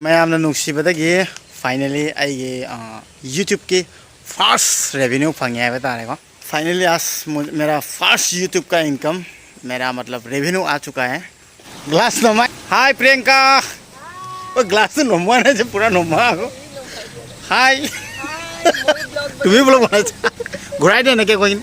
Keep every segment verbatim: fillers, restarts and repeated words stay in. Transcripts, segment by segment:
ꯃꯌꯥꯝꯅ ꯅꯨꯡꯁꯤꯕꯗꯒꯤ finally ꯑꯩꯒꯤ ꯌꯨꯇ꯭ꯌꯨꯕꯀꯤ first revenue ꯐꯪꯉꯦ ꯍꯥꯏꯕ ꯇꯥꯔꯦꯀꯣ꯫ Finally आज मेरा फर्स्ट यूट्यूब का इनकम, मेरा मतलब रेवेन्यू आ चुका है। ग्लास नोमा। हाय प्रियंका। ओ ग्लास तो नोमा ने जो पूरा नोमा को। हाय। तुम्ही ब्लॉग बनायचा। घुरायचे ना के कोई।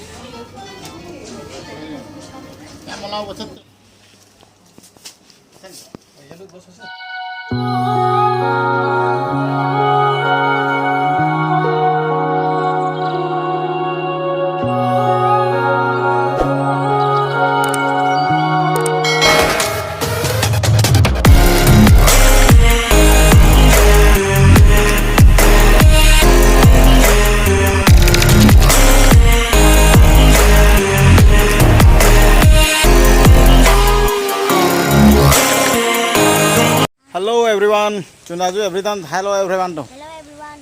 Hello everyone. ꯆꯨꯟꯗꯥꯁꯨ everyone. Hello everyone ꯇꯧ꯫ Hello everyone.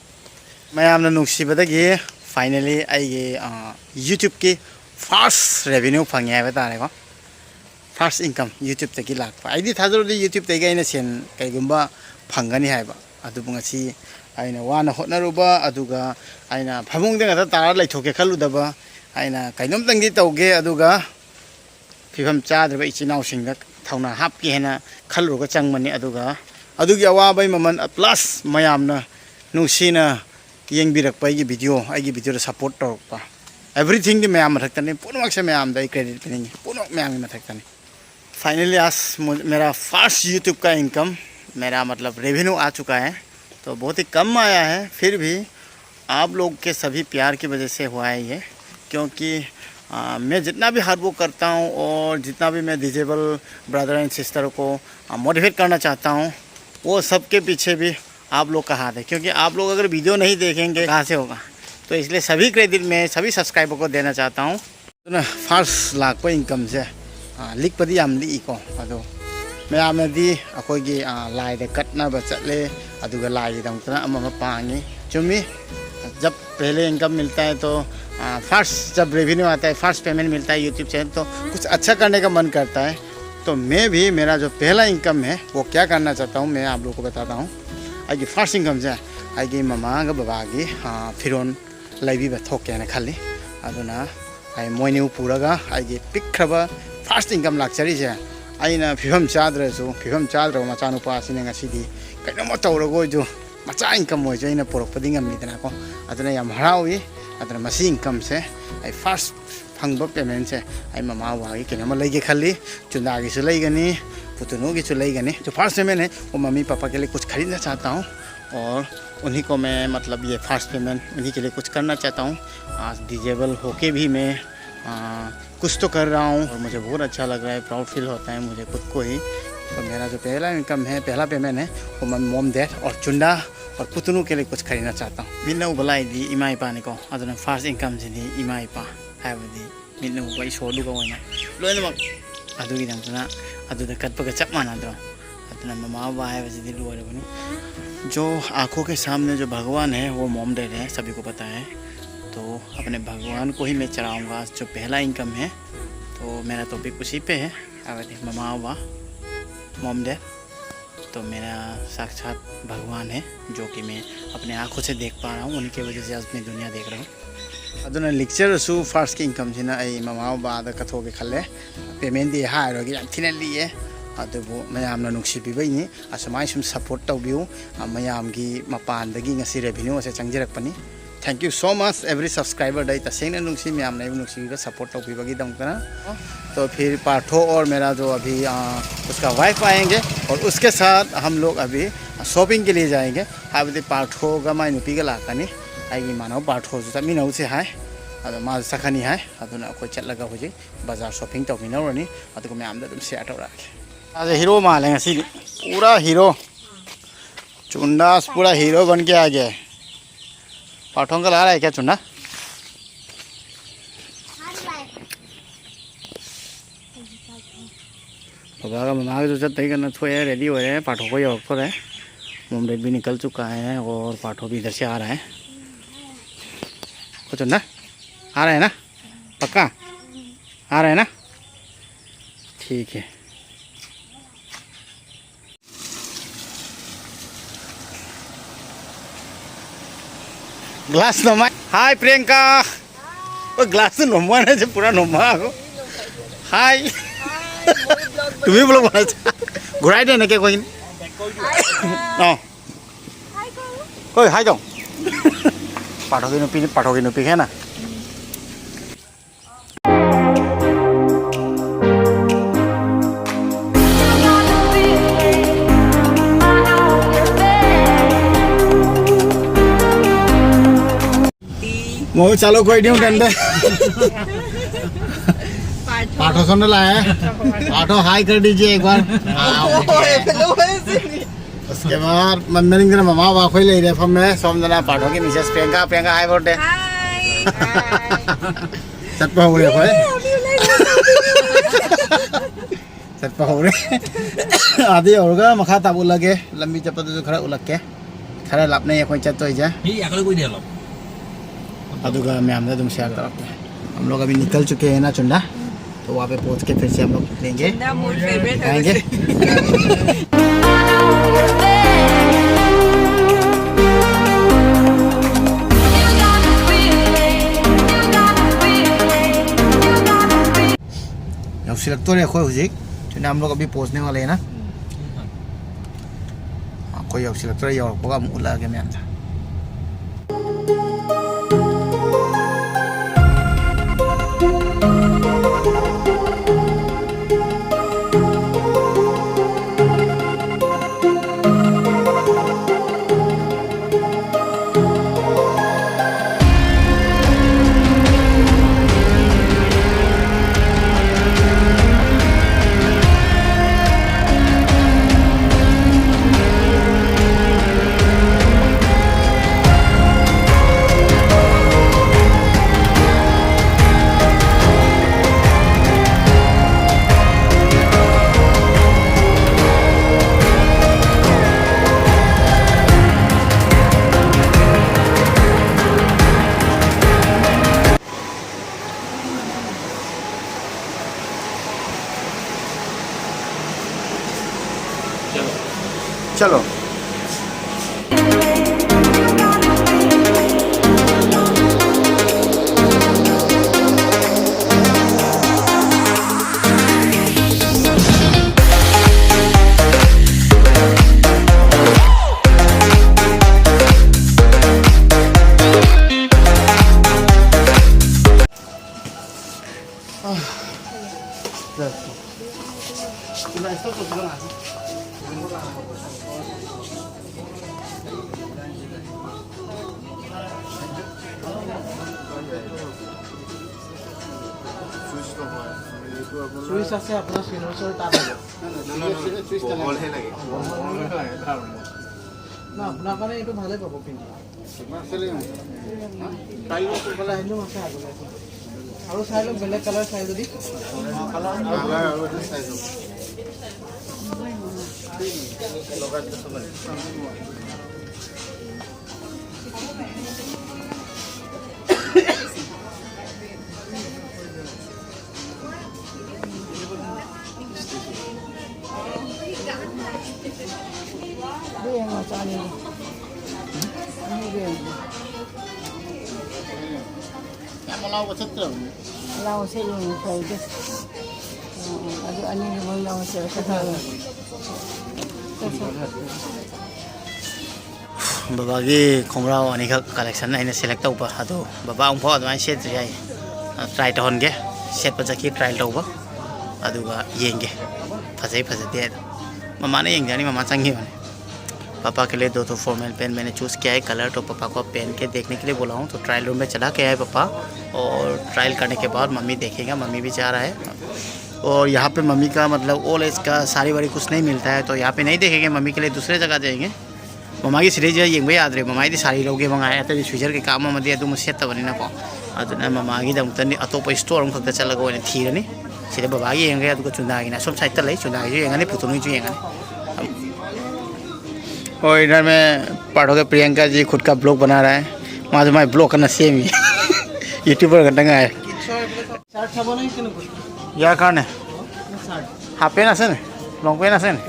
ꯃꯌꯥꯝꯅ ꯅꯨꯡꯁꯤꯕꯗꯒꯤ finally ꯑꯩꯒꯤ ꯌꯨꯇ꯭ꯌꯨꯕꯀꯤ ꯐꯥꯔꯁ ꯔꯦꯚꯤꯅ꯭ꯌꯨ ꯐꯪꯉꯦ ꯍꯥꯏꯕ ꯇꯥꯔꯦꯀꯣ꯫ ꯐꯥꯔꯁ ꯏꯟꯀꯝ ꯌꯨꯇ꯭ꯌꯨꯕꯇꯒꯤ ꯂꯥꯛꯄ꯫ ꯑꯩꯗꯤ ꯊꯥꯖꯔꯨꯗꯦ ꯌꯨꯇ꯭ꯌꯨꯕꯇꯒꯤ ꯑꯩꯅ ꯁꯦꯟ ꯀꯩꯒꯨꯝꯕ ꯐꯪꯒꯅꯤ ꯍꯥꯏꯕ꯫ ꯑꯗꯨꯕꯨ ꯉꯁꯤ ꯑꯩꯅ ꯋꯥꯅ ꯍꯣꯠꯅꯔꯨꯕ, ꯑꯗꯨꯒ ꯑꯩꯅ ꯐꯃꯨꯡꯗ ꯉꯥꯛꯇ ꯇꯥꯔ ꯂꯩꯊꯣꯛꯀꯦ ꯈꯜꯂꯨꯗꯕ, ꯑꯩꯅ ꯀꯩꯅꯣꯝꯇꯪꯗꯤ ꯇꯧꯒꯦ, ꯑꯗꯨꯒ ꯐꯤꯕꯝ ꯆꯥꯗ꯭ꯔꯕ ꯏꯆꯤꯟ ꯏꯅꯥꯎꯁꯤꯡꯗ ꯊꯧꯅꯥ ꯍꯥꯞꯀꯦ ꯍꯥꯏꯅ ꯈꯜꯂꯨꯔꯒ ꯆꯪꯕꯅꯤ꯫ ꯑꯗꯨꯒ ꯑꯗꯨꯒꯤ ꯑꯋꯥꯕꯒꯤ ꯃꯃꯜ plus ꯃꯌꯥꯝꯅ ꯅꯨꯡꯁꯤꯅ ꯌꯦꯡꯕꯤꯔꯛꯄ, ꯑꯩꯒꯤ ꯚꯤꯗꯤꯑꯣ, ꯑꯩꯒꯤ ꯚꯤꯗꯤꯑꯣꯗ ꯁꯞꯄꯣꯔꯠ ꯇꯧꯔꯛꯄ, everythingꯗꯤ ꯃꯌꯥꯝ ꯃꯊꯛꯇꯅꯤ꯫ ꯄꯨꯝꯅꯃꯛꯁꯦ ꯃꯌꯥꯝꯗ ꯑꯩ ꯀ꯭ꯔꯦꯗꯤꯠ ꯄꯤꯅꯤꯡꯉꯤ, ꯄꯨꯝꯅꯃꯛ ꯃꯌꯥꯝꯒꯤ ꯃꯊꯛꯇꯅꯤ꯫ Finally आज मेरा फर्स्ट यूट्यूब का इनकम, मेरा मतलब रेवेन्यू आ चुका है। तो बहुत ही कम आया है, फिर भी आप लोग के सभी प्यार की वजह से हुआ है ये। क्योंकि आ, मैं जितना भी हार्ड वर्क करता हूँ और जितना भी मैं डिजेबल ब्रदर एंड सिस्टर को मोटिवेट करना चाहता हूँ, वो सबके पीछे भी आप लोग का हाथ है। क्योंकि आप लोग अगर वीडियो नहीं देखेंगे, कहाँ से होगा? तो इसलिए सभी क्रेडिट मैं सभी सब्सक्राइबर को देना चाहता हूँ। ꯑꯗꯨꯅ ꯐꯥꯔꯁ ꯂꯥꯛꯄ ꯏꯟꯀꯝꯁꯦ ꯂꯤꯛꯄꯗꯤ ꯌꯥꯝ ꯂꯤꯛꯏꯀꯣ꯫ ꯑꯗꯣ ꯃꯌꯥꯝꯅꯗꯤ ꯑꯩꯈꯣꯏꯒꯤ ꯂꯥꯏꯗ ꯀꯠꯅꯕ ꯆꯠꯂꯦ, ꯑꯗꯨꯒ ꯂꯥꯏꯒꯤꯗꯃꯛꯇꯅ ꯑꯃ ꯑꯃ ꯄꯥꯡꯉꯤ꯫ ꯆꯨꯝꯃꯤ꯫ जब पहले इनकम मिलता है तो फर्स्ट जब रेवेन्यू आता है, फर्स्ट पेमेंट मिलता है यूट्यूब चैनल, तो कुछ अच्छा करने का मन करता है। तो मैं भी, मेरा जो पहला इनकम है, वो क्या करना चाहता हूँ, मैं आप लोगों को बताता हूँ। ꯑꯩꯒꯤ ꯐꯥꯔꯁ ꯏꯟꯀꯝꯁꯦ ꯑꯩꯒꯤ ꯃꯃꯥꯒ ꯕꯕꯥꯒꯤ ꯐꯤꯔꯣꯜ ꯂꯩꯕꯤꯕ ꯊꯣꯛꯀꯦꯅ ꯈꯜꯂꯤ꯫ ꯑꯗꯨꯅ ꯑꯩ ꯃꯣꯏꯅꯤꯕꯨ ꯄꯨꯔꯒ ꯑꯩꯒꯤ ꯄꯤꯛꯈ꯭ꯔꯕ ꯐꯥꯔꯁ ꯏꯟꯀꯝ ꯂꯥꯛꯆꯔꯤꯁꯦ, ꯑꯩꯅ ꯐꯤꯕꯝ ꯆꯥꯗ꯭ꯔꯁꯨ, ꯐꯤꯕꯝ ꯆꯥꯗ꯭ꯔꯕ ꯃꯆꯥꯅꯨꯄꯥ ꯑꯁꯤꯅ ꯉꯁꯤꯗꯤ ꯀꯩꯅꯣꯝꯃ ꯇꯧꯔꯒ ꯑꯣꯏꯁꯨ, ꯃꯆꯥ ꯏꯟꯀꯝ ꯑꯣꯏꯁꯨ ꯑꯩꯅ ꯄꯨꯔꯛꯄꯗꯤ ꯉꯝꯃꯤꯗꯅꯀꯣ꯫ ꯑꯗꯨꯅ ꯌꯥꯝ ꯍꯔꯥꯎꯏ꯫ ꯑꯗꯨꯅ ꯃꯁꯤ ꯏꯟꯀꯝꯁꯦ, ꯑꯩ ꯐꯥꯔꯁ ꯐꯪꯕ ꯄꯦꯃꯦꯟꯁꯦ ꯑꯩ ꯃꯃꯥ ꯕꯕꯥꯒꯤ ꯀꯩꯅꯣꯝꯃ ꯂꯩꯒꯦ ꯈꯜꯂꯤ꯫ ꯆꯨꯟꯗꯥꯒꯤꯁꯨ ꯂꯩꯒꯅꯤ, ꯄꯨꯇꯨꯅꯨꯒꯤꯁꯨ ꯂꯩꯒꯅꯤ꯫ जो फर्स्ट पेमेंट है, वो मम्मी पापा के लिए कुछ खरीदना चाहता हूँ और उन्हीं को मैं, मतलब, ये फर्स्ट पेमेंट उन्हीं के लिए कुछ करना चाहता हूँ। आज डिजेबल होके भी मैं, आ, कुछ तो कर रहा हूँ और मुझे बहुत अच्छा लग रहा है, प्राउड फील होता है मुझे खुद को ही। तो मेरा जो पहला इनकम है, पहला पेमेंट है, वो मैं मोम डैड और चुंडा और पुतनू के लिए कुछ खरीदना चाहता हूँ। ꯃꯤꯠꯅ ꯎꯕ ꯂꯥꯏꯗꯤ ꯏꯃꯥ ꯏꯄꯥꯅꯤꯀꯣ꯫ ꯑꯗꯨꯅ ꯐꯥꯔꯁ ꯏꯟꯀꯝꯁꯤꯗꯤ ꯏꯃꯥ ꯏꯄꯥ, ꯍꯥꯏꯕꯗꯤ ꯃꯤꯠꯅ ꯎꯕ ꯏꯁꯣꯔꯗꯨꯒ ꯑꯣꯏꯅ ꯂꯣꯏꯅꯃꯛ꯫ ꯑꯗꯨꯒꯤꯗꯃꯛꯇꯅ ꯑꯗꯨꯗ ꯀꯠꯄꯒ ꯆꯞ ꯃꯥꯟꯅꯗ꯭ꯔꯣ? ꯑꯗꯨꯅ ꯃꯃꯥ ꯕꯕꯥ ꯍꯥꯏꯕꯁꯤꯗꯤ ꯂꯣꯏꯔꯕꯅꯤ꯫ जो आंखों के सामने जो भगवान है, वो मोम डैड है, सभी को पता है। तो अपने भगवान को ही मैं चढ़ाऊँगा, जो पहला इनकम है। तो मेरा टॉपिक उसी पे है, ꯍꯥꯏꯕꯗꯤ ꯃꯃꯥ ꯕꯕꯥ, मोम डैड। तो मेरा साक्षात भगवान है, जो कि मैं अपने आंखों से देख पा रहा हूँ, उनकी वजह से आज मैं दुनिया देख रहा हूँ। ꯑꯗꯨꯅ ꯂꯤꯛꯆꯔꯁꯨ ꯐꯥꯔꯁꯀꯤ ꯏꯟꯀꯝꯁꯤꯅ ꯑꯩ ꯃꯃꯥ ꯕꯕꯥꯗ ꯀꯠꯊꯣꯛꯀꯦ ꯈꯜꯂꯦ꯫ ꯄꯦꯃꯦꯟꯗꯤ ꯍꯥꯏꯔꯣꯏꯒꯦ, ꯌꯥꯝ ꯊꯤꯅ ꯂꯤꯛꯑꯦ꯫ ꯑꯗꯨꯕꯨ ꯃꯌꯥꯝꯅ ꯅꯨꯡꯁꯤꯕꯤꯕꯩꯅꯤ꯫ ꯑꯁꯨꯃꯥꯏꯅ ꯁꯨꯝ ꯁꯞꯄꯣꯔꯠ ꯇꯧꯕꯤꯌꯨ꯫ ꯑ, ꯃꯌꯥꯝꯒꯤ ꯃꯄꯥꯟꯗꯒꯤ ꯉꯁꯤ ꯔꯦꯚꯤꯅ꯭ꯌꯨ ꯑꯁꯦ ꯆꯪꯖꯔꯛꯄꯅꯤ꯫ Thank you so much every subscriberꯗ ꯑꯩ ꯇꯁꯦꯡꯅ ꯅꯨꯡꯁꯤ, ꯃꯌꯥꯝꯅ ꯑꯩꯕꯨ ꯅꯨꯡꯁꯤꯕꯤꯕ, ꯁꯞꯄꯣꯔꯠ ꯇꯧꯕꯤꯕꯒꯤꯗꯃꯛꯇꯅ꯫ तो फिर पार्थो और मेरा जो अभी, आ, उसका वाइफ आएंगे और उसके साथ हम लोग अभी शॉपिंग के लिए जाएंगे꯫ ꯍꯥꯏꯕꯗꯤ ꯄꯥꯔꯊꯣꯒ ꯃꯥꯏ ꯅꯨꯄꯤꯒ ꯂꯥꯛꯀꯅꯤ꯫ ꯑꯩꯒꯤ ꯏꯃꯥꯟꯅꯕ ꯄꯥꯔꯊꯣꯁꯨ ꯆꯠꯃꯤꯟꯅꯧꯁꯦ ꯍꯥꯏ꯫ ꯑꯗꯣ ꯃꯥꯁꯨ ꯆꯠꯀꯅꯤ ꯍꯥꯏ꯫ ꯑꯗꯨꯅ ꯑꯩꯈꯣꯏ ꯆꯠꯂꯒ ꯍꯧꯖꯤꯛ ꯕꯖꯥꯔ ꯁꯣꯞꯄꯤꯡ ꯇꯧꯃꯤꯟꯅꯔꯨꯔꯅꯤ꯫ ꯑꯗꯨꯒ ꯃꯌꯥꯝꯗ ꯑꯗꯨꯝ ꯁꯤꯌꯔ ꯇꯧꯔꯛꯑꯒꯦ꯫ आज हीरो माल है ꯉꯁꯤꯗꯤ꯫ पूरा हीरो। चुंडा आज पूरा हीरो बन के आ गया है। पार्थो अंकल आ रहा है क्या चुंडा? ꯕꯕꯥꯒ ꯃꯃꯥꯒꯁꯨ ꯆꯠꯇꯩ ꯀꯟꯅ ꯊꯣꯛꯑꯦ, ꯔꯦꯗꯤ ꯑꯣꯏꯔꯦ, ꯄꯥꯔꯊꯣꯛꯄ ꯌꯧꯔꯛꯇꯣꯔꯦ꯫ मोम डैड भी निकल चुका है और पार्थो भी इधर से आ रहा है। कुछ ना? आ रहा है ना? पक्का? आ रहा है ना? ठीक है। Glass nomai. Hi, Priyanka. Oh, glass to nomai na je, pura nomai ako. Hi. তুমি ব্লগ বনাইছা? ঘূৰাই দিয়া এনেকে কৈ কিনে। অ। কৈ হাই কওঁ। পাঠকী নুপি, পাঠকী নুপি খে না। ময়ো চালু কৰি দিওঁ তেন্তে। পাঠকজন ওলাই। পাঠক, হাই কৰি দিছে একবাৰ। उसके बाद मंदन के मामा बाप खोई ले रहे फम में सोम जना पाठक की मिसेस प्रियंका, प्रियंका हाय बोल दे। Hi. Hi. सत पर हो रहे खोए। ꯆꯠꯄ ꯍꯧꯔꯦ꯫ ꯑꯗꯩ ꯌꯧꯔꯒ ꯃꯈꯥ ꯇꯥꯕ ꯎꯠꯂꯒꯦ꯫ ꯂꯝꯕꯤ ꯆꯠꯄꯗꯨꯁꯨ ꯈꯔ ꯎꯠꯂꯛꯀꯦ꯫ ꯈꯔ ꯂꯥꯞꯅꯩ ꯑꯩꯈꯣꯏ ꯆꯠꯇꯣꯏꯁꯦ꯫ ꯃꯤ ꯌꯥꯈꯠꯂꯛꯄ ꯑꯣꯏꯅ ꯌꯥꯜꯂꯣ꯫ ꯑꯗꯨꯒ ꯃꯌꯥꯝꯗ ꯑꯗꯨꯝ ꯁꯤꯌꯔ ꯇꯧꯔꯛꯀꯦ꯫ हम लोग अभी निकल चुके हैं ना चुंडा, तो वहाँ पे पहुँच के फिर से हम लोग लेंगे, चुंडा मोर फेवरेट है दिखाएंगे। वैसे। ꯌꯧꯁꯤꯜꯂꯛꯇꯣꯔꯦ ꯑꯩꯈꯣꯏ ꯍꯧꯖꯤꯛ꯫ ꯆꯨꯅꯥꯝ ꯂꯣꯛ ꯑꯕꯤ ꯄꯣꯁꯅꯦ ꯋꯥꯂꯦꯅ꯫ ꯑꯩꯈꯣꯏ ꯌꯧꯁꯤꯜꯂꯛꯇꯣꯔꯦ, ꯌꯧꯔꯛꯄꯒ ꯑꯃꯨꯛ ꯎꯠꯂꯛꯑꯒꯦ ꯃꯌꯥꯝꯗ꯫ चलो। টুইষ্ট আছে আপোনাৰ চিনৰ ওচৰত তাত হ'ব। বহলহে লাগে। না, আপোনাৰ কাৰণে এইটো ভালে পাব পিন্ধি। চাই লওক, এইফালে আহিলেও আছে আগলৈ। আৰু চাই লওক, বেলেগ কালাৰ চাই যদি। ꯌꯥꯝ ꯑꯂꯥꯎꯕ ꯆꯠꯇ꯭ꯔꯕꯅꯦ꯫ ꯑꯂꯥꯎꯕ ꯁꯦꯠꯂꯨꯅꯨ, ꯐꯩꯗ꯫ ꯑꯣ, ꯑꯗꯨ ꯑꯅꯤꯗꯨꯃꯛ ꯂꯧꯔꯁꯦ, ꯄꯩꯁꯥꯗꯣ꯫ ꯕꯕꯥꯒꯤ ꯈꯣꯡꯒ꯭ꯔꯥꯎ ꯑꯅꯤꯈꯛ ꯀꯂꯦꯛꯁꯟ ꯑꯩꯅ ꯁꯦꯂꯦꯛ ꯇꯧꯕ ꯑꯗꯨ ꯕꯕꯥ ꯑꯃꯨꯛꯐꯥꯎ ꯑꯗꯨꯃꯥꯏꯅ ꯁꯦꯠꯇ꯭ꯔꯤ ꯍꯥꯏ꯫ ꯇ꯭ꯔꯥꯏ ꯇꯧꯍꯟꯒꯦ꯫ ꯁꯦꯠꯄ ꯆꯠꯈꯤ ꯇ꯭ꯔꯥꯏ ꯇꯧꯕ꯫ ꯑꯗꯨꯒ ꯌꯦꯡꯒꯦ꯫ ꯐꯖꯩ ꯐꯖꯗꯦ ꯍꯥꯏꯗꯣ꯫ ꯃꯃꯥꯅ ꯌꯦꯡꯖꯅꯤ, ꯃꯃꯥ ꯆꯪꯈꯤꯕꯅꯤ꯫ पापा के लिए दो ठो फॉर्मल पैंट मैंने चूज़ किया है, कलर तो पापा को पहन के देखने के लिए बोला हूँ, तो ट्रायल रूम में चला गया है पापा। और ट्रायल करने के बाद मम्मी देखेगा, मम्मी भी जा रहा है। और यहाँ पे मम्मी का मतलब ओल्ड एज का साड़ी वाड़ी कुछ नहीं मिलता है, तो यहाँ पे नहीं देखेंगे, मम्मी के लिए दूसरे जगह जाएंगे꯫ ꯃꯃꯥꯒꯤ ꯁꯤꯗꯩꯁꯤꯗ ꯌꯦꯡꯕ ꯌꯥꯗ꯭ꯔꯦ꯫ ꯃꯃꯥꯒꯤꯗꯤ ꯁꯥꯔꯤ ꯂꯧꯒꯦ ꯃꯉꯥꯏ, ꯑꯇꯩꯗꯤ ꯁ꯭ꯋꯤꯖꯔ ꯀꯩꯀꯥ ꯑꯃ ꯑꯃꯗꯤ ꯑꯗꯨꯝ ꯁꯦꯠꯇꯕꯅꯤꯅꯀꯣ꯫ ꯑꯗꯨꯅ ꯃꯃꯥꯒꯤꯗꯃꯛꯇꯗꯤ ꯑꯇꯣꯞꯄ ꯏꯁꯇꯣꯔ ꯑꯃꯈꯛꯇ ꯆꯠꯂꯒ ꯑꯣꯏꯅ ꯊꯤꯔꯅꯤ꯫ ꯁꯤꯗ ꯕꯕꯥꯒꯤ ꯌꯦꯡꯉꯒꯦ, ꯑꯗꯨꯒ ꯆꯨꯟꯗꯥꯒꯤꯅ ꯑꯁꯣꯝ ꯁꯥꯏꯗꯠꯇ ꯂꯩ, ꯆꯨꯟꯗꯥꯒꯤꯁꯨ ꯌꯦꯡꯉꯅꯤ, ꯄꯨꯇꯣꯟꯒꯤꯁꯨ ꯌꯦꯡꯉꯅꯤ꯫ और इधर में पढ़ोगे प्रियंका जी खुद का ब्लॉग बना रहा है, वहाँ से मैं ब्लॉग करना सेम ही। YouTuber का टंगा है। চাৰ্ট চাব নে কেনেকুৱা? ইয়াৰ কাৰণে চাৰ্ট হাফ পেণ্ট আছে নে? লং পেণ্ট আছে নে?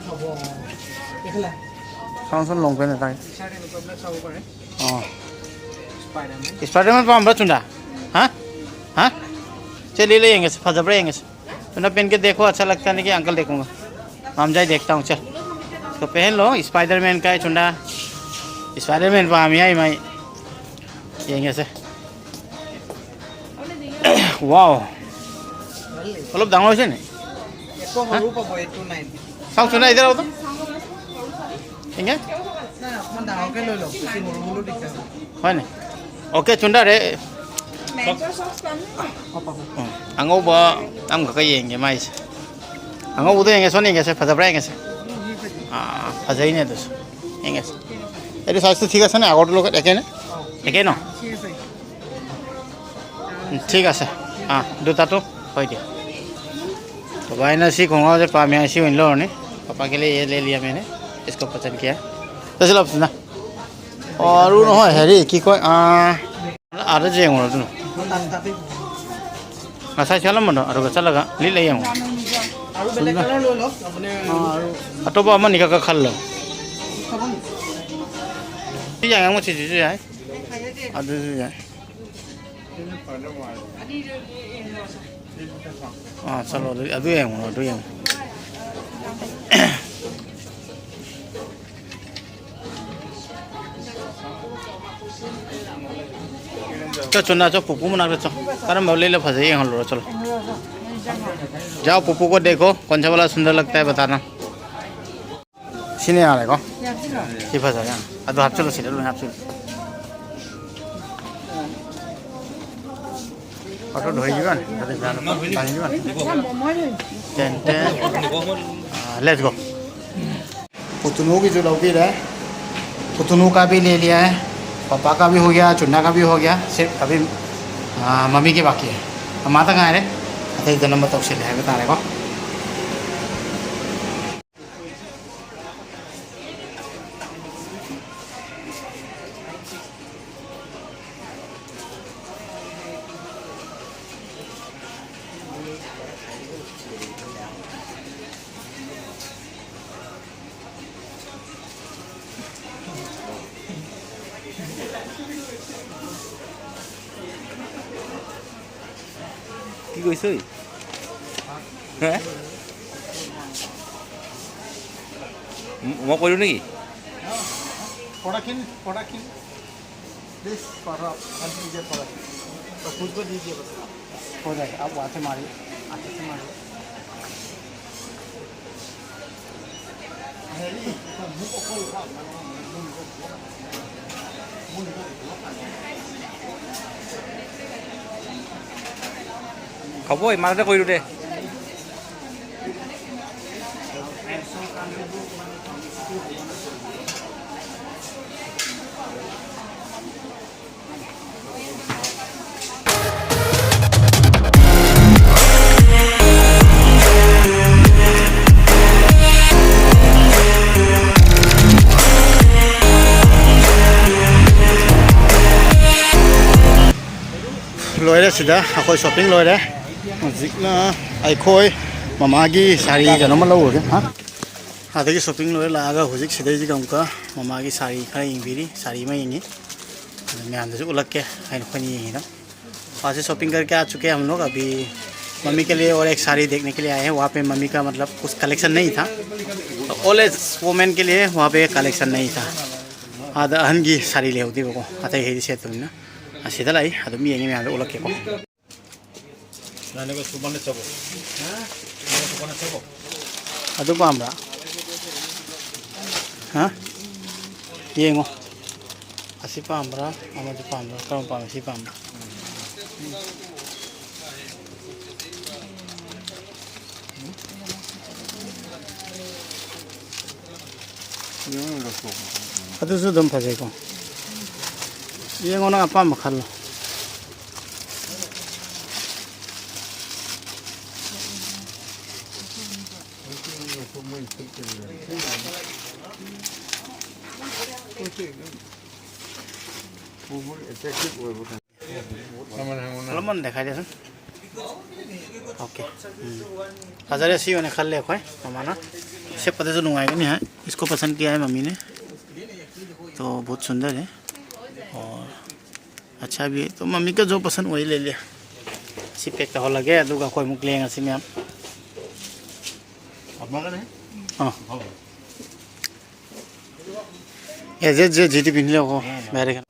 হ'ব। এইফালে চাওঁচোন, লং পেণ্ট এটা। টি চাৰ্ট এনেকুৱাবিলাক চাব পাৰে। हाँ। स्पाइडरमैन। स्पाइडरमैन पाऊँ बस चुंडा। हाँ। हाँ। चलिए ले आएंगे, फजबरे आएंगे। चुंडा पहन के देखो, अच्छा लगता है नहीं कि अंकल देखूंगा। हम जाए देखता हूँ, चल। तो पहन लो, स्पाइडरमैन का है चुंडा। स्पाइडरमैन पाऊँ, आई मैं। ये कैसे? ৱাও। অলপ ডাঙৰ হৈছে নি? একো সৰু পাব, এইটো নাইন। চাওকচোন না, এতিয়া চাওকচোন। এনেকে? নাই, অকণমান ডাঙৰকৈ লৈ লওক, বেছি সৰু হ'লেও দিগদাৰ হ'ব। হয় নি? অ'কে, চুন্দা ৰে। ꯎꯝ, ꯑꯉꯧꯕ ꯑꯃꯈꯛꯀ ꯌꯦꯡꯒꯦ ꯃꯥꯏꯁꯦ꯫ ꯑꯉꯧꯕꯗꯣ ꯌꯦꯡꯒꯦ, ꯁꯣꯝꯗ ꯌꯦꯡꯒꯦꯁꯦ, ꯐꯖꯕ꯭ꯔꯥ ꯌꯦꯡꯒꯦꯁꯦ꯫ ꯑꯥ, ꯐꯖꯩꯅꯦ ꯑꯗꯨꯁꯨ꯫ ꯌꯦꯡꯒꯦꯁꯦ꯫ এইটো চাইজটো ঠিক আছে নে? আগৰটোৰ লগত একে নে? একে ন? উম, ঠিক আছে। আহ, দুটাটো হয় দিয়া। ꯚꯥꯏꯅ ꯁꯤ ꯈꯣꯡꯒ꯭ꯔꯥꯎꯁꯦ ꯄꯥꯝꯃꯦ ꯍꯥꯏ, ꯁꯤ ꯑꯣꯏꯅ ꯂꯧꯔꯅꯤ꯫ ꯄꯥꯄꯥ ꯀꯦ ꯂꯤꯌꯦ ꯂꯦ ꯂꯤꯌꯥ ꯃꯦꯅꯦ꯫ इसको पसंद किया। ꯆꯠꯁꯤ ꯂꯥꯎ, ꯁꯤꯗ꯫ ꯑꯣ, ꯑꯔꯨ ꯅꯍꯣꯏ, ꯍꯦꯔꯤ, ꯀꯤ ꯀꯣꯏ, ꯑꯥ, ꯑꯥꯗ ꯌꯦꯡꯉꯨꯔꯣ ꯑꯗꯨꯅ꯫ ꯉꯁꯥꯏ ꯁꯦꯠꯂꯝꯕꯗꯣ, ꯑꯗꯨꯒ ꯆꯠꯂꯒ ꯂꯤꯠꯂ ꯌꯦꯡꯉꯣ꯫ ꯑꯇꯣꯞꯄ ꯑꯃꯅꯤ ꯈꯛ ꯈꯜꯂꯣ꯫ ꯁꯤ ꯌꯥꯡꯉꯪ ꯃꯆꯨꯁꯤꯁꯨ ꯌꯥꯏ꯫ ꯑꯗꯨꯁꯨ ꯌꯥꯏ꯫ ꯑꯥ, ꯆꯠꯂꯣ, ꯑꯗꯨ, ꯑꯗꯨ ꯌꯦꯡꯉꯣ, ꯑꯗꯨ ꯌꯦꯡꯉꯣ꯫ ꯆꯠꯁꯨ ꯅꯥ, ꯆꯣ, ꯄꯨꯄꯨ ꯃꯅꯥꯛꯇ ꯆꯣ꯫ ꯀꯔꯝꯕ ꯂꯩꯂ ꯐꯖꯩ ꯌꯦꯡꯍꯜꯂꯨꯔꯣ, ꯆꯠꯂꯣ꯫ जाओ, पप्पू को देखो, कौन सा वाला सुंदर लगता है, बताना। ꯁꯤꯅ ꯌꯥꯔꯦꯀꯣ? ꯁꯤ ꯐꯖꯔꯦ꯫ ꯑꯗꯨ ꯍꯥꯞꯆꯤꯜꯂꯣ, ꯁꯤꯗ ꯂꯣꯏ ꯍꯥꯞꯆꯤꯜꯂꯣ꯫ ꯑꯣꯇꯣ ꯙꯣꯏ ꯖꯤꯕꯥꯅꯤ, ꯑꯗꯨ ꯐꯦꯟ ꯊꯥꯡ ꯖꯤꯕꯥꯅꯤ꯫ Ten, ten. ꯑꯥ, let's go꯫ पुतनू की जो लौकी है, पुतनू का भी ले लिया है, पापा का भी हो गया, चुन्ना का भी हो गया, सिर्फ अभी, आ, मम्मी के बाकी है। ꯃꯃꯥꯇ ꯉꯥꯏꯔꯦ꯫ ꯑꯇꯩꯗ ꯅꯝꯕ ꯇꯧꯁꯤꯜꯂꯦ ꯍꯥꯏꯕ ꯇꯥꯔꯦꯀꯣ꯫ কি কৈছ ঐ? হে? ম-, মই কৰিলোঁ নেকি? প্ৰডাক্টখিনি, প্ৰডাক্টখিনি। প্লিজ, পাঠক, ভালকৈ নিজে কৰক। তো খুচবু দি দিয়ে বছ। হৈ যায়, আৰু আছে মাৰি, আছে মাৰি। হেৰি, মোক অকল কোৱা, মানে, মোৰ নিজৰ ঘৰ আছে। মোৰ নিজৰ ঘৰ আছে। হ'ব, ইমানতে কৰি দিওঁ দে। ꯂꯣꯏꯔꯦ, ꯁꯤꯗ ꯑꯩꯈꯣꯏ ꯁꯣꯞꯄꯤꯡ ꯂꯣꯏꯔꯦ꯫ ꯍꯧꯖꯤꯛꯅ ꯑꯩꯈꯣꯏ ꯃꯃꯥꯒꯤ ꯁꯥꯔꯤ ꯀꯩꯅꯣꯝꯃ ꯂꯧꯔꯨꯒꯦ꯫ ꯍꯥ? ꯑꯗꯒꯤ ꯁꯣꯞꯄꯤꯡ ꯂꯣꯏꯔ ꯂꯥꯛꯑꯒ ꯍꯧꯖꯤꯛ ꯁꯤꯗꯩꯁꯤꯗ ꯑꯃꯨꯛꯀ ꯃꯃꯥꯒꯤ ꯁꯥꯔꯤ ꯈꯔ ꯌꯦꯡꯕꯤꯔꯤ꯫ ꯁꯥꯔꯤ ꯑꯃ ꯌꯦꯡꯉꯤ꯫ ꯑꯗꯨ ꯃꯌꯥꯝꯗꯁꯨ ꯎꯠꯂꯛꯀꯦ ꯍꯥꯏꯅ ꯑꯩꯈꯣꯏꯅ ꯌꯦꯡꯉꯤꯗꯣ꯫ आज से शॉपिंग करके आ चुके हैं हम लोग। अभी मम्मी के लिए और एक साड़ी देखने के लिए आए हैं। वहाँ पे मम्मी का, मतलब, कुछ कलेक्शन नहीं था, तो ओल्ड एज वुमेन के लिए वहाँ पे कलेक्शन नहीं था꯫ ꯑꯥꯗ ꯑꯍꯟꯒꯤ ꯁꯥꯔꯤ ꯂꯩꯍꯧꯗꯦꯕꯀꯣ, ꯑꯇꯩ ꯍꯩꯗꯤ ꯁꯦꯠꯇꯕꯅꯤꯅ꯫ ꯑꯁꯤꯗ ꯂꯥꯛꯏ, ꯑꯗꯨꯝ ꯌꯦꯡꯉꯤ, ꯃꯌꯥꯝꯗ ꯎꯠꯂꯛꯀꯦꯀꯣ꯫ ꯅꯪꯅꯒ ꯁꯨꯃꯥꯏꯅ ꯆꯠꯂꯣ꯫ ꯅꯪꯅ ꯁꯨꯃꯥꯏꯅ ꯆꯠꯂꯣ꯫ ꯑꯗꯨ ꯄꯥꯝꯕ꯭ꯔꯥ? ꯍꯥ? ꯌꯦꯡꯉꯣ꯫ ꯑꯁꯤ ꯄꯥꯝꯕ꯭ꯔꯥ? ꯑꯃꯗꯨ ꯄꯥꯝꯕ꯭ꯔꯥ? ꯀꯔꯝꯕ ꯄꯥꯝꯃꯤ? ꯁꯤ ꯄꯥꯝꯕ꯭ꯔꯥ? ꯑꯗꯨꯁꯨ ꯑꯗꯨꯝ ꯐꯖꯩꯀꯣ꯫ ꯌꯦꯡꯉꯣ, ꯅꯪ ꯑꯄꯥꯝꯕ ꯈꯜꯂꯣ꯫ ꯃꯃꯜ ꯍꯪꯉꯨꯅ꯫ ꯄꯨꯂꯞ ꯃꯃꯜ ꯗꯦꯈꯥꯏ ꯗꯦꯁꯟ꯫ ꯑꯣꯀꯦ꯫ ꯎꯝ꯫ ꯐꯖꯔꯦ, ꯁꯤ ꯑꯣꯏꯅ ꯈꯜꯂꯦ ꯑꯩꯈꯣꯏ ꯃꯃꯥꯅ꯫ ꯁꯦꯠꯄꯗꯁꯨ ꯅꯨꯡꯉꯥꯏꯒꯅꯤ ꯍꯥꯏ꯫ इसको पसंद किया है मम्मी ने, तो बहुत सुंदर है और अच्छा भी है। तो मम्मी का जो पसंद वही ले लिया। ꯁꯤ ꯄꯦꯛ ꯇꯧꯍꯜꯂꯒꯦ, ꯑꯗꯨꯒ ꯑꯩꯈꯣꯏ ꯑꯃꯨꯛ ꯂꯦꯡꯉꯁꯤ ꯃꯌꯥꯝ꯫ ꯑꯥ꯫ ꯑꯦ, ꯖꯦ, ꯖꯦ, ꯖꯤꯗꯤ ꯄꯤꯟꯂꯦꯀꯣ꯫ ꯚꯥꯏ꯫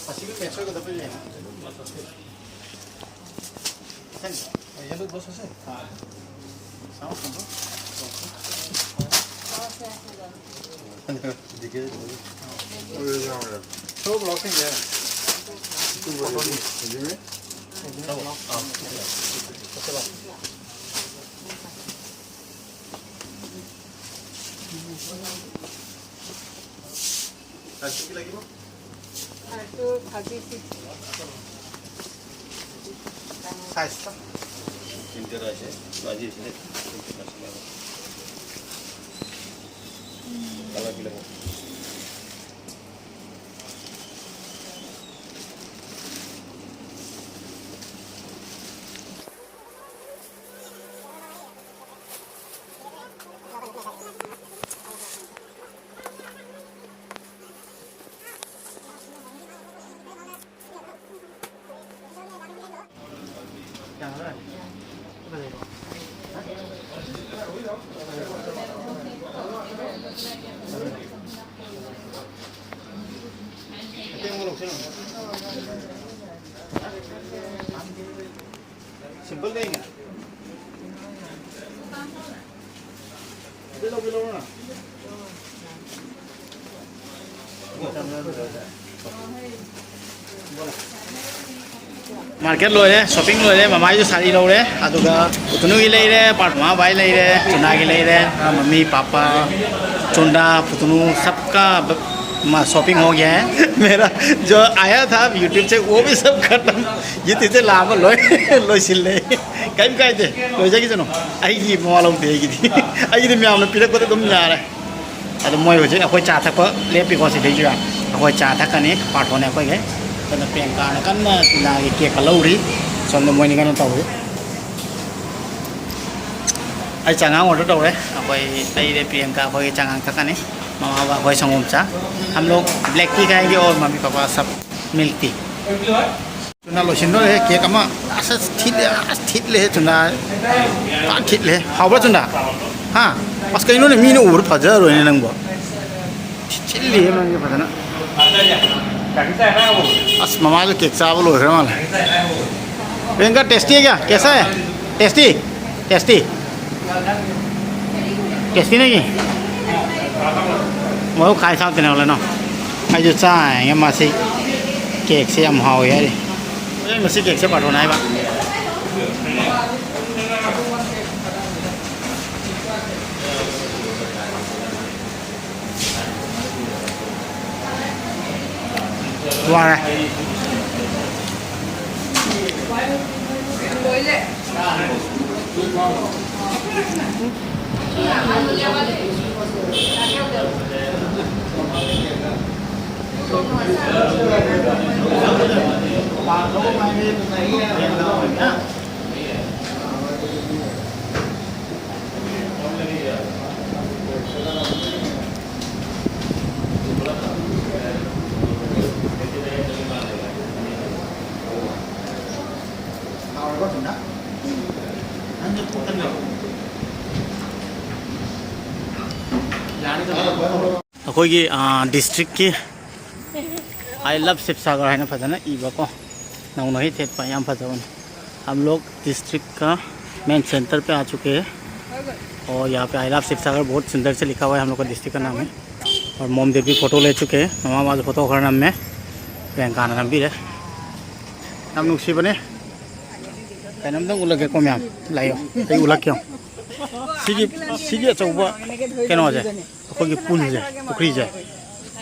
ꯑꯁꯤꯒ ꯃꯦꯠꯆ ꯑꯣꯏꯒꯗꯕ ꯌꯦꯡꯉꯣ꯫ ꯌꯦꯜꯂꯣ ꯕ꯭ꯂꯥꯎꯁ ꯑꯁꯦ? ꯑꯥ꯫ ꯁꯥꯎ, ꯁꯥꯎ꯫ Size টা? তিনটে রয়েছে, বাজিয়েছিলে। কালার কি লাগে? Simple नहीं है। Market ꯂꯣꯏꯔꯦ, shopping ꯂꯣꯏꯔꯦ, ꯃꯃꯥꯏꯁꯨ ꯁꯥꯔꯤ ꯂꯧꯔꯦ, ꯑꯗꯨꯒ ꯄꯨꯇꯨꯅꯨꯒꯤ ꯂꯩꯔꯦ, ꯄꯥꯔꯊꯃꯥ ꯚꯥꯏ ꯂꯩꯔꯦ, ꯆꯨꯅꯥꯒꯤ ꯂꯩꯔꯦ, ꯃꯃꯤ ꯄꯥꯄꯥ, ꯆꯨꯟꯗꯥ, ꯄꯨꯇꯨꯅꯨ, सबका ब-, मा-, shopping हो गया है। मेरा जो आया था YouTube से, वो भी सब खत्म। ये तीसे लाभ ꯂꯣꯏ ꯂꯣꯏꯁꯤꯜꯂꯦ꯫ ꯀꯩꯝ ꯀꯥꯏꯗꯦ, ꯂꯣꯏꯖꯈꯤꯁꯅꯨ꯫ ꯑꯩꯒꯤ ꯃꯋꯥ ꯂꯧꯗꯦ ꯑꯩꯒꯤꯗꯤ꯫ ꯑꯩꯒꯤꯗꯤ ꯃꯌꯥꯝꯅ ꯄꯤꯔꯛꯄꯗ ꯑꯗꯨꯝ ꯌꯥꯔꯦ꯫ ꯑꯗꯣ ꯃꯣꯏ ꯍꯧꯖꯤꯛ ꯑꯩꯈꯣꯏ ꯆꯥ ꯊꯛꯄ ꯂꯦꯞꯄꯤꯀꯣ ꯁꯤꯗꯩꯁꯤꯗ꯫ ꯑꯩꯈꯣꯏ ꯆꯥ ꯊꯛꯀꯅꯤ, ꯄꯥꯔꯊꯣꯟꯅꯦ ꯑꯩꯈꯣꯏꯒꯤ꯫ ꯑꯗꯨꯅ ꯄ꯭ꯔꯤꯌꯥꯡꯀꯥꯅ ꯀꯟꯅ ꯆꯨꯅꯥꯒꯤ cake ꯀ ꯂꯧꯔꯤ꯫ ꯁꯣꯝꯗ ꯃꯣꯏꯅꯤ ꯀꯟꯅ ꯇꯧꯔꯤ꯫ ꯑꯩ ꯆꯉꯥꯡ order ꯇꯧꯔꯦ꯫ ꯑꯩꯈꯣꯏ ꯑꯩꯅꯦ ꯄ꯭ꯔꯤꯌꯥꯡꯀꯥ ꯑꯩꯈꯣꯏꯒꯤ ꯆꯉꯥꯡ ꯊꯛꯀꯅꯤ꯫ ꯃꯃꯥ ꯕꯕꯥ ꯑꯩꯈꯣꯏ ꯁꯪꯒꯣꯝ ꯆꯥ꯫ हम लोग black tea खाएंगे और मम्मी पापा सब milk tea꯫ ꯆꯨꯅꯥ ꯂꯣꯏꯁꯤꯟꯗꯣꯔꯦ꯫ Cake ꯑꯃ ꯑꯁ ꯊꯤꯠꯂꯦ, ꯑꯁ ꯊꯤꯠꯂꯦ ꯆꯨꯅꯥ꯫ ꯐꯖꯅ ꯊꯤꯠꯂꯦ꯫ ꯍꯥꯎꯕ꯭ꯔꯥ ꯆꯨꯅꯥ? ꯍꯥ? ꯑꯁ ꯀꯩꯅꯣꯅꯦ, ꯃꯤꯅ ꯎꯕꯗ ꯐꯖꯔꯣꯏꯅꯦ ꯅꯪꯕꯣ꯫ ꯊꯤꯠꯆꯤꯜꯂꯤꯍꯦ ꯅꯪꯁꯦ ꯐꯖꯅ꯫ ꯑꯁ ꯃꯃꯥꯁꯨ cake ꯆꯥꯕ ꯂꯣꯏꯈ꯭ꯔ ꯃꯥꯜꯂꯦ꯫ प्रियंका, tasty है क्या? कैसा है? Tasty? Tasty? Tasty नहीं? ꯃꯣꯔꯣꯛ ꯈꯥꯏ ꯁꯥꯞꯇꯅꯦ ꯍꯣꯂꯦꯅꯣ꯫ ꯑꯩꯁꯨ ꯆꯥ ꯌꯦꯡꯉꯦ ꯃꯁꯤ꯫ ꯀꯦꯛꯁꯦ ꯌꯥꯝ ꯍꯥꯎꯋꯦ ꯍꯥꯏꯔꯤ꯫ ꯍꯣꯔꯦꯟ ꯃꯁꯤ ꯀꯦꯛꯁꯦ ꯄꯥꯔꯊꯣꯟ ꯍꯥꯏꯕ꯫ ꯋꯥꯔꯦ꯫ ꯑꯩꯈꯣꯏꯒꯤ ꯗꯤꯁꯇ꯭ꯔꯤꯛꯀꯤ "ꯑꯥꯏ ꯂꯚ ꯁꯤꯕꯁꯥꯒꯔ" ꯍꯥꯏꯅ ꯐꯖꯅ ꯏꯕꯀꯣ, ꯅꯧꯅ ꯍꯦꯛ ꯊꯦꯠꯄ, ꯌꯥꯝ ꯐꯖꯕꯅꯤ꯫ "हम लोग डिस्ट्रिक्ट का मेन सेंटर पे आ चुके हैं और यहाँ पे आई लव शिवसागर बहुत सुंदर से लिखा हुआ है हम लोग का डिस्ट्रिक्ट का नाम है।" और मोम देवी फोटो ले चुके हैं, ꯃꯃꯥ ꯃꯥꯁꯨ ꯐꯣꯇꯣ ꯈꯔ ꯅꯝꯃꯦ꯫ ꯄ꯭ꯔꯤꯌꯥꯡꯀꯥꯅ ꯅꯝꯕꯤꯔꯦ꯫ ꯌꯥꯝ ꯅꯨꯡꯁꯤꯕꯅꯦ꯫ ꯀꯩꯅꯣꯝꯇꯪ ꯎꯠꯂꯛꯀꯦꯀꯣ ꯃꯌꯥꯝ, ꯂꯥꯛꯑꯣ, ꯑꯩ ꯎꯠꯂꯛꯀꯦ꯫ ꯁꯤꯒꯤ, ꯁꯤꯒꯤ ꯑꯆꯧꯕ ꯀꯩꯅꯣꯁꯦ, ꯑꯩꯈꯣꯏꯒꯤ ꯄꯨꯜꯁꯦ, ꯄꯨꯈ꯭ꯔꯤꯁꯦ,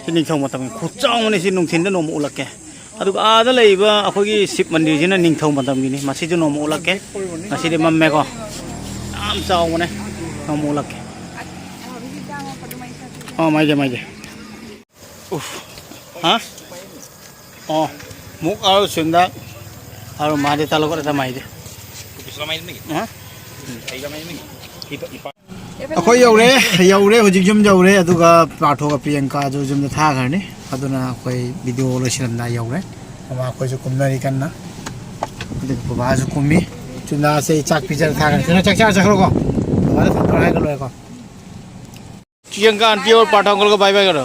ꯁꯤ ꯅꯤꯡꯊꯧ ꯃꯇꯝꯒꯤ ꯈꯨꯆꯥꯎ ꯑꯃꯅꯤ꯫ ꯁꯤ ꯅꯨꯡꯊꯤꯟꯗ ꯅꯣꯡꯃ ꯎꯠꯂꯛꯀꯦ꯫ ꯑꯗꯨꯒ ꯑꯥꯗ ꯂꯩꯕ ꯑꯩꯈꯣꯏꯒꯤ ꯁꯤꯕ ꯃꯟꯗꯤꯔꯁꯤꯅ ꯅꯤꯡꯊꯧ ꯃꯇꯝꯒꯤꯅꯤ꯫ ꯃꯁꯤꯁꯨ ꯅꯣꯡꯃ ꯎꯠꯂꯛꯀꯦ꯫ ꯉꯁꯤꯗꯤ ꯃꯝꯃꯦꯀꯣ꯫ ꯌꯥꯝ ꯆꯥꯎꯕꯅꯦ꯫ ꯅꯣꯡꯃ ꯎꯠꯂꯛꯀꯦ꯫ ꯑꯣ, ꯃꯥꯏꯖꯦ, ꯃꯥꯏꯖꯦ꯫ ꯎꯐ꯫ ꯍꯥ? ꯑꯣ, ꯃꯨꯛ ꯑꯥꯔ ꯁꯨꯟꯗ ꯑꯥꯔ ꯃꯥꯗꯤ ꯇꯥꯂꯣ ꯀꯔ ꯇꯃꯥꯏꯗꯤ꯫ ꯍꯥ? ꯑꯩꯈꯣꯏ ꯌꯧꯔꯦ, ꯌꯧꯔꯦ, ꯍꯧꯖꯤꯛ ꯌꯨꯝ ꯌꯧꯔꯦ꯫ ꯑꯗꯨꯒ ꯄꯥꯔꯊꯣꯒ ꯄ꯭ꯔꯤꯌꯥꯡꯀꯥꯁꯨ ꯌꯨꯝꯗ ꯊꯥꯈ꯭ꯔꯅꯤ꯫ ꯑꯗꯨꯅ ꯑꯩꯈꯣꯏ ꯚꯤꯗꯤꯑꯣ ꯂꯣꯏꯁꯤꯜꯂꯝꯗꯥꯏ ꯌꯧꯔꯦ꯫ ꯃꯃꯥ ꯑꯩꯈꯣꯏꯁꯨ ꯀꯨꯝꯅꯔꯤ ꯀꯟꯅ꯫ ꯑꯗꯨꯒ ꯕꯕꯥꯁꯨ ꯀꯨꯝꯃꯤ꯫ ꯆꯨꯟꯗꯥꯁꯦ ꯑꯩ ꯆꯥꯛ ꯄꯤꯖꯔ ꯊꯥꯈ꯭ꯔꯅꯤ꯫ ꯆꯨꯟꯗꯥ, ꯆꯥꯛ ꯆꯥꯔ ꯆꯠꯈ꯭ꯔꯣꯀꯣ꯫ ꯕꯕꯥꯗ ꯐꯣꯟ ꯇꯧꯔ ꯍꯥꯏꯒ ꯂꯣꯏꯔꯦꯀꯣ꯫ प्रियंका आंटी और पाठा अंकल को बाय बाय करो।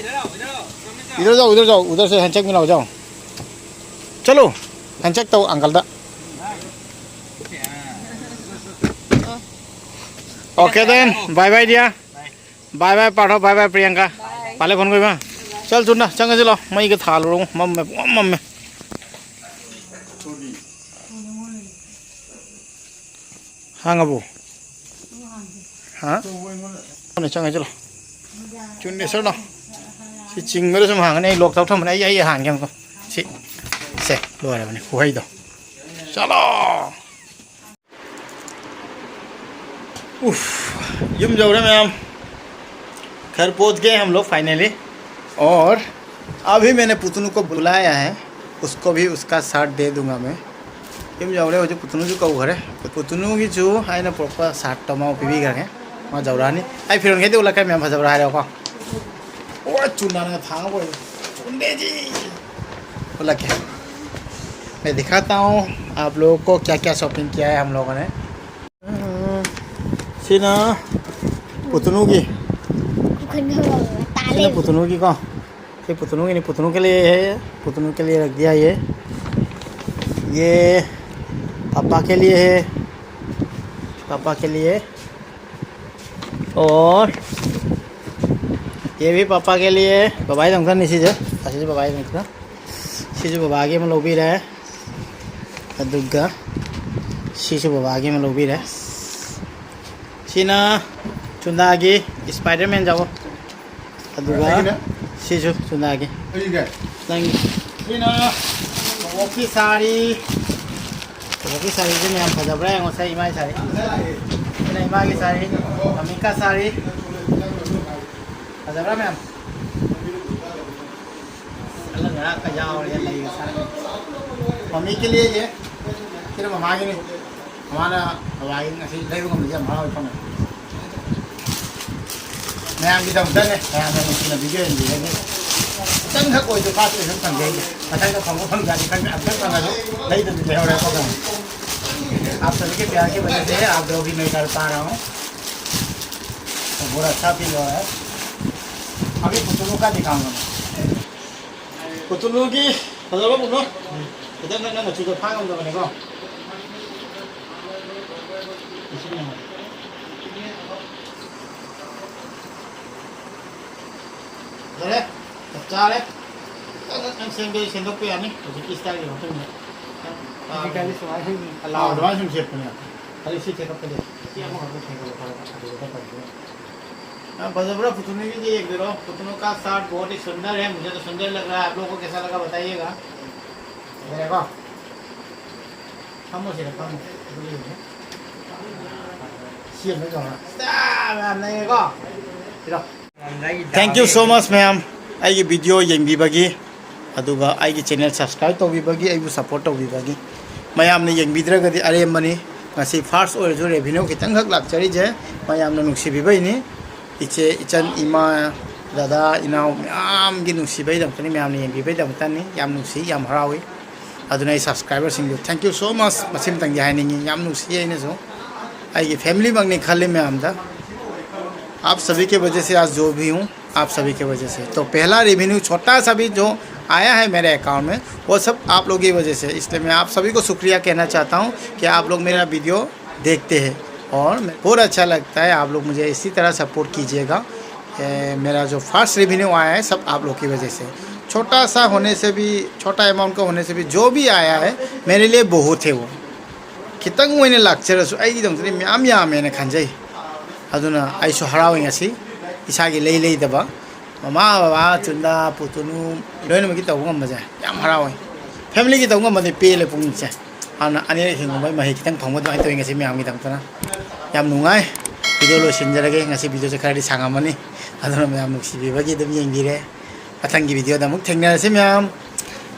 इधर जाओ, उधर जाओ, सामने से इधर आओ। इधर से हैंडशेक मिलाओ, जाओ। चलो, हैंडशेक तो अंकल दा। Okay then, bye bye dear। Bye bye Partha, bye bye Priyanka. Bye꯫ ꯄꯥꯜꯂꯦ ꯐꯣꯟ ꯀꯣꯏꯕ꯫ ꯆꯜ ꯊꯨꯅ ꯆꯪꯉꯁꯤ ꯂꯥꯛꯑꯣ, ꯃꯩꯒ ꯊꯥꯜꯂꯨꯔꯣ, ꯃꯝꯃꯦ, ꯄꯨꯡꯃꯝ ꯃꯝꯃꯦ꯫ ꯍꯥꯡꯉꯕꯣ? ꯍꯥ? ꯊꯨꯅ ꯆꯪꯉꯁꯤ ꯂꯥꯛꯑꯣ꯫ ꯆꯨꯟꯅꯦ ꯁꯔꯅꯣ꯫ ꯁꯤ ꯆꯤꯡꯕꯗ ꯁꯨꯝ ꯍꯥꯡꯒꯅꯤ, ꯑꯩ ꯂꯣꯛ ꯇꯧ ꯊꯝꯕꯅꯦ, ꯑꯩ, ꯑꯩ ꯍꯥꯟꯒꯦ ꯑꯃꯨꯛꯀ꯫ ꯁꯤ, ꯁꯦ, ꯂꯣꯏꯔꯕꯅꯤ ꯈꯨꯍꯩꯗꯣ꯫ ꯆꯠꯂꯣ꯫ उफ, ꯌꯨꯝ ꯌꯧꯔꯦ ꯃꯌꯥꯝ꯫ घर पहुंच गए हम लोग finally। और अभी मैंने पुतनू को बुलाया है, उसको भी उसका साथ दे दूंगा मैं। ꯌꯨꯝ ꯌꯧꯔꯦ, ꯍꯧꯖꯤꯛ ꯄꯨꯇꯨꯅꯨꯁꯨ ꯀꯧꯈ꯭ꯔꯦ꯫ ꯄꯨꯇꯨꯅꯨꯒꯤꯁꯨ ꯑꯩꯅ ꯄꯨꯔꯛꯄ ꯁꯥꯔꯠꯇꯣ ꯃꯥ ꯄꯤꯕꯤꯈ꯭ꯔꯒꯦ꯫ ꯃꯥ ꯌꯧꯔꯛꯑꯅꯤ꯫ ꯑꯩ ꯐꯤꯔꯣꯜꯈꯩꯗꯤ ꯎꯠꯂꯛꯀꯦ ꯃꯌꯥꯝ, ꯐꯖꯕ꯭ꯔꯥ ꯍꯥꯏꯔꯦꯀꯣ꯫ ꯑꯣ, ꯆꯨꯅꯥꯅ ꯊꯥꯡꯕ ꯑꯣꯏꯔꯦ꯫ ꯎꯟꯗꯦꯖꯤ꯫ ꯎꯠꯂꯛꯀꯦ꯫ मैं दिखाता हूँ आप लोगों को क्या क्या शॉपिंग किया है हम लोगों ने। ꯁꯤꯅ ꯄꯨꯇꯨꯅꯨꯒꯤ꯫ ꯁꯤꯅ ꯄꯨꯇꯨꯅꯨꯒꯤꯀꯣ꯫ ये पुतनू के लिए है, पुतनू के लिए रख दिया ये। ये पापा के लिए है, पापा के लिए। और ये भी पापा के लिए। ꯕꯕꯥꯒꯤ ꯑꯃꯨꯛꯇ ꯅꯤꯁꯤꯁꯦ꯫ ꯑꯁꯤꯁꯦ ꯕꯕꯥꯒꯤ ꯑꯃꯨꯛꯇ꯫ ꯁꯤꯁꯨ ꯕꯕꯥꯒꯤ ꯑꯃ ꯂꯧꯕꯤꯔꯦ꯫ ꯑꯗꯨꯒ ꯁꯤꯁꯨ ꯕꯕꯥꯒꯤ ꯑꯃ ꯂꯧꯕꯤꯔꯦ꯫ ꯁꯤꯅ ꯆꯨꯟꯗꯥꯒꯤ ꯏꯁꯄꯥꯏꯗꯔꯃꯦꯟ ꯌꯥꯎꯕ꯫ ꯑꯗꯨꯒ ꯑꯩꯒꯤꯅ? ꯁꯤꯁꯨ ꯆꯨꯟꯗꯥꯒꯤ꯫ ꯑꯩꯒꯤꯅꯦ? ꯅꯪꯒꯤ꯫ ꯁꯤꯅ ꯀꯕꯣꯛꯀꯤ ꯁꯥꯔꯤ꯫ ꯀꯕꯣꯛꯀꯤ ꯁꯥꯔꯤꯁꯦ ꯃꯌꯥꯝ ꯐꯖꯕ꯭ꯔꯥ ꯌꯦꯡꯉꯣ꯫ ꯁꯦ, ꯏꯃꯥꯒꯤ ꯁꯥꯔꯤ꯫ ꯁꯤꯅ ꯏꯃꯥꯒꯤ ꯁꯥꯔꯤ꯫ ꯃꯃꯤꯀꯥ ꯁꯥꯔꯤ꯫ ꯐꯖꯕ꯭ꯔꯥ ꯃꯌꯥꯝ? ꯑꯂꯛ ꯉꯔꯥꯛꯀ ꯌꯥꯎꯔꯦ, ꯂꯩꯒ ꯁꯥꯔꯤ꯫ ꯃꯃꯤ ꯀꯦ ꯂꯤꯌꯦ ꯌꯦ꯫ ꯁꯤꯅ ꯃꯃꯥꯒꯤꯅꯤ꯫ ꯃꯥꯅ ꯕꯕꯥꯒꯤ ꯉꯁꯤ ꯂꯩꯕ ꯉꯝꯗꯕꯁꯦ ꯌꯥꯝ ꯍꯔꯥꯎꯏ ꯈꯪꯉꯦ꯫ ꯃꯌꯥꯝꯒꯤꯗꯃꯛꯇꯅꯦ, ꯃꯌꯥꯝꯅ ꯅꯨꯡꯁꯤꯅ ꯚꯤꯗꯤꯑꯣ ꯌꯦꯡꯕꯤꯔꯒꯦ꯫ ꯈꯤꯇꯪꯈꯛ ꯑꯣꯏꯔꯁꯨ ꯐꯥꯔꯁ ꯄ꯭ꯔꯥꯏꯖ ꯑꯃ ꯐꯪꯖꯩꯒꯦ꯫ ꯃꯊꯪꯗ ꯐꯪꯕ ꯐꯪꯖꯔꯗꯤ ꯈꯪꯗꯦ, ꯑꯝꯇꯪ ꯐꯪꯉꯁꯨ ꯂꯩꯗꯕꯤ ꯂꯩꯍꯧꯔꯦ ꯈꯣꯠꯈ꯭ꯔꯕꯅꯤ꯫ आप सभी के प्यार की वजह से आप लोग भी मैं कर पा रहा हूँ। तो बहुत अच्छा फील हो रहा है। अभी पुतलों का दिखाऊंगा मैं। ꯄꯨꯇꯨꯅꯨꯒꯤ ꯐꯖꯕ ꯄꯨꯇꯨꯅꯨ꯫ ꯈꯤꯇꯪ ꯅꯪ ꯃꯆꯨꯗꯣ ꯐꯥ ꯉꯝꯗꯕꯅꯤꯀꯣ꯫ ꯌꯥꯔꯦ꯫ ꯅꯪ ꯁꯦꯝꯒꯦ ꯁꯦꯝꯗꯣꯛꯄ ꯌꯥꯅꯤ꯫ ꯍꯧꯖꯤꯛꯀꯤ ꯁ꯭ꯇꯥꯏꯜꯒꯤ ꯃꯇꯨꯡ ꯏꯟꯅ꯫ ꯅꯪ ꯍꯧꯖꯤꯛꯀꯥꯟꯗꯤ ꯁꯨꯃꯥꯏꯅ ꯁꯨꯝ ꯑꯂꯥꯎ ꯑꯗꯨꯃꯥꯏꯅ ꯁꯨꯝ ꯁꯦꯝꯄꯅꯦ꯫ ꯑꯗꯨ ꯁꯤ ꯊꯦꯛꯀꯠꯄꯗꯤ ꯁꯤ ꯑꯃꯈꯛꯇ ꯊꯦꯡꯒꯠꯂꯣ ꯈꯔ ꯑꯗꯨꯗ ꯇꯧꯗꯣꯏꯅꯦ꯫ ꯅꯪ ꯐꯖꯕ꯭ꯔꯥ? ꯄꯨꯊꯨꯅꯨꯒꯤꯗꯤ ꯌꯦꯡꯕꯤꯔꯣ꯫ पुतनू का शर्ट बहुत ही सुंदर है, मुझे तो सुंदर लग रहा है। आप लोगों को कैसा लगा बताइएगा। ꯐꯖꯔꯦꯀꯣ? ꯐꯝꯃꯣ ꯁꯤꯗ, ꯐꯝꯃꯣ꯫ ꯑꯗꯨꯒ ꯌꯦꯡꯉꯣ꯫ ꯁꯤ ꯑꯃ ꯇꯧꯔꯣ꯫ ꯌꯥꯝ ꯅꯩꯌꯦꯀꯣ? ꯁꯤꯗ꯫ Thank you so much, ꯃꯌꯥꯝ꯫ ꯑꯩꯒꯤ video ꯌꯦꯡꯕꯤꯕꯒꯤ, ꯑꯗꯨꯒ ꯑꯩꯒꯤ channel subscribe ꯇꯧꯕꯤꯕꯒꯤ, ꯑꯩꯕꯨ support ꯇꯧꯕꯤꯕꯒꯤ꯫ ꯃꯌꯥꯝꯅ ꯌꯦꯡꯕꯤꯗ꯭ꯔꯒꯗꯤ ꯑꯔꯦꯝꯕꯅꯤ꯫ ꯉꯁꯤ first ꯑꯣꯏꯔꯁꯨ revenue ꯈꯤꯇꯪꯈꯛ ꯂꯥꯛꯆꯔꯤꯁꯦ ꯃꯌꯥꯝꯅ ꯅꯨꯡꯁꯤꯕꯤꯕꯩꯅꯤ꯫ ꯏꯆꯦ, ꯏꯆꯟ, ꯏꯃꯥ, ꯗꯗꯥ, ꯏꯅꯥꯎ ꯃꯌꯥꯝꯒꯤ ꯅꯨꯡꯁꯤꯕꯩꯗꯃꯛꯇꯅꯤ, ꯃꯌꯥꯝꯅ ꯌꯦꯡꯕꯤꯕꯩꯗꯃꯛꯇꯅꯤ꯫ ꯌꯥꯝ ꯅꯨꯡꯁꯤ, ꯌꯥꯝ ꯍꯔꯥꯎꯏ꯫ ꯑꯗꯨꯅ ꯑꯩ subscriberꯁꯤꯡꯗꯨ thank you so much ꯃꯁꯤꯃꯇꯪꯗꯤ ꯍꯥꯏꯅꯤꯡꯉꯤ꯫ ꯌꯥꯝ ꯅꯨꯡꯁꯤ ꯑꯩꯅꯁꯨ꯫ ꯑꯩꯒꯤ familyꯃꯛꯅꯤ ꯈꯜꯂꯤ ꯃꯌꯥꯝꯗ꯫ आप सभी के वजह से आज जो भी हूँ, आप सभी के वजह से। तो पहला revenue छोटा सा भी जो आया है मेरे account में, वो सब आप लोगों की वजह से। इसलिए मैं आप सभी को शुक्रिया कहना चाहता हूँ कि आप लोग मेरा video देखते हैं और बहुत अच्छा लगता है। आप लोग मुझे इसी तरह support कीजिएगा। ए, मेरा जो first revenue आया है, सब आप लोग की वजह से। छोटा सा होने से भी, छोटा amount का होने से भी, जो भी आया है, मेरे लिए बहुत है वो। ꯈꯤꯇꯪ ꯑꯣꯏꯅ ꯂꯥꯛꯆꯔꯁꯨ ꯑꯩꯒꯤꯗꯃꯛꯇꯗꯤ ꯃꯌꯥꯝ ꯌꯥꯝꯃꯦꯅ ꯈꯟꯖꯩ꯫ ꯑꯗꯨꯅ ꯑꯩꯁꯨ ꯍꯔꯥꯎꯏ ꯉꯁꯤ꯫ ꯏꯁꯥꯒꯤ ꯂꯩ ꯂꯩꯗꯕ ꯃꯃꯥ, ꯕꯕꯥ, ꯆꯨꯟꯗꯥ, ꯄꯨꯇꯨꯅꯨ ꯂꯣꯏꯅꯃꯛꯀꯤ ꯇꯧꯕ ꯉꯝꯕꯁꯦ ꯌꯥꯝ ꯍꯔꯥꯎꯏ꯫ Familyꯒꯤ ꯇꯧꯕ ꯉꯝꯕꯗꯤ ꯄꯦꯜꯂꯦ ꯄꯨꯛꯅꯤꯡꯁꯦ꯫ ꯑꯗꯨꯅ ꯑꯅꯤꯔꯛ ꯍꯤꯡꯉꯨꯕꯒꯤ ꯃꯍꯩ ꯈꯤꯇꯪ ꯐꯪꯕ ꯑꯗꯨꯃꯥꯏꯅ ꯇꯧꯋꯤ ꯉꯁꯤ ꯃꯌꯥꯝꯒꯤꯗꯃꯛꯇꯅ꯫ ꯌꯥꯝ ꯅꯨꯡꯉꯥꯏ꯫ Video ꯂꯣꯏꯁꯤꯟꯖꯔꯒꯦ꯫ ꯉꯁꯤ videoꯁꯦ ꯈꯔꯗꯤ ꯁꯥꯡꯉꯝꯃꯅꯤ꯫ ꯑꯗꯨꯅ ꯃꯌꯥꯝ ꯅꯨꯡꯁꯤꯕꯤꯕꯒꯤ ꯑꯗꯨꯝ ꯌꯦꯡꯕꯤꯔꯦ꯫ ꯃꯊꯪꯒꯤ videoꯗ ꯑꯃꯨꯛ ꯊꯦꯡꯅꯔꯁꯤ ꯃꯌꯥꯝ꯫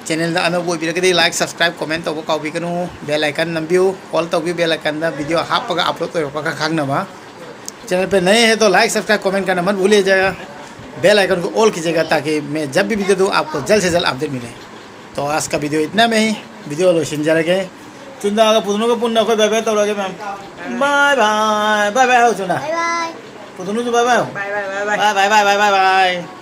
Channelꯗ ꯑꯅꯧꯕ ꯑꯣꯏꯕꯤꯔꯒꯗꯤ like, subscribe, comment ꯇꯧꯕ ꯀꯥꯎꯕꯤꯒꯅꯨ꯫ Bell icon ꯅꯝꯕꯤꯌꯨ, all ꯇꯧꯕꯤꯌꯨ bell iconꯗ, video ꯍꯥꯞꯄꯒ upload ꯑꯣꯏꯔꯛꯄꯒ ꯈꯪꯅꯕ꯫ Channel पे नए हैं तो like, subscribe, comment करना मत भूलिएगा। Bell icon को all कीजिएगा ताकि मैं जब भी video दूँ आपको जल्द से जल्द update मिले। तो आज का video इतना में ही, video ꯂꯣꯏꯁꯤꯟꯖꯔꯒꯦ꯫ ꯆꯨꯟꯗꯥꯒ ꯄꯨꯇꯨꯅꯨꯒ ꯄꯨꯟꯅ ꯑꯩꯈꯣꯏ bye bye ꯇꯧꯔꯒꯦ ꯃꯌꯥꯝ꯫ Bye bye, bye bye ꯍꯥꯏꯔꯣ ꯆꯨꯟꯗꯥ꯫ Bye bye꯫ ꯄꯨꯇꯨꯅꯨꯁꯨ bye bye ꯍꯥꯏꯔꯣ꯫ Bye bye, bye bye꯫ Bye bye, bye bye, bye bye꯫